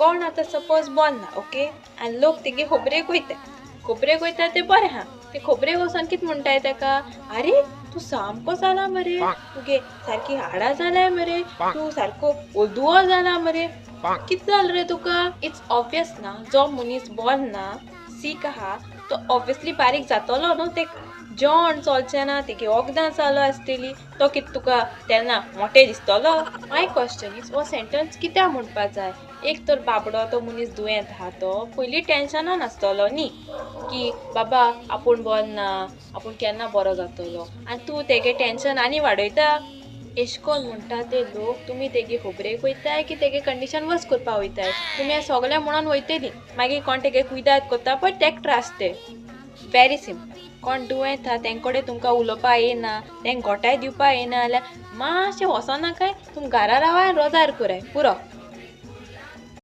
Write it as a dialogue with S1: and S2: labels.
S1: कोण आतां सपोज बोल ना, ओके, आनी लोक तेगे खबरेक वयता, खबरेक वयता तें बरें आहा. ते खबरेक वचोन कितें म्हणटाय तेका, आरे तूं सामको जाला मरे, तुगे सारकी हाडां जालाय मरे, तूं सारको ओदुवो जाला मरे, कितें जालें रे तुका. It's obvious ना, जो मनीस बोल ना, सीक आहा, तो ऑब्वियसली बारीक जातलो न्हू. ते जेवण चलचें ना, तेगे वखदां चालू आसतली, तो कितें तुका तेन्ना मोटें दिसतलो. My question is, हो सेंटन्स कित्याक म्हणपा जाय? एक तर बाबडो तो मनीस दुयेंत आहा, तो पयलीं टेंशनान आसतलो न्ही की बाबा आपूण बरो ना, आपूण केन्ना बरो जातलो, आनी तूं तेगे टेंशन आनी वाडयता. एशकोन म्हणटा ते लोक, तुमी तेगे खबरेक वयताय की तेगे कंडिशन वर्स करपा वयताय? तुमी हें सगळें म्हणून वयतली, मागीर कोण तेगे कुयदाद करता पळय तेक त्रास. ते वेरी सिंपल, कोण दुयेंत आहा तेंचे कडेन तुमकां उलोवपा येना, तेंक घोटाय दिवपा येना जाल्यार मातशें वचोनाकाय, तुमी घरा रावाय, रोजार कराय, पुरो.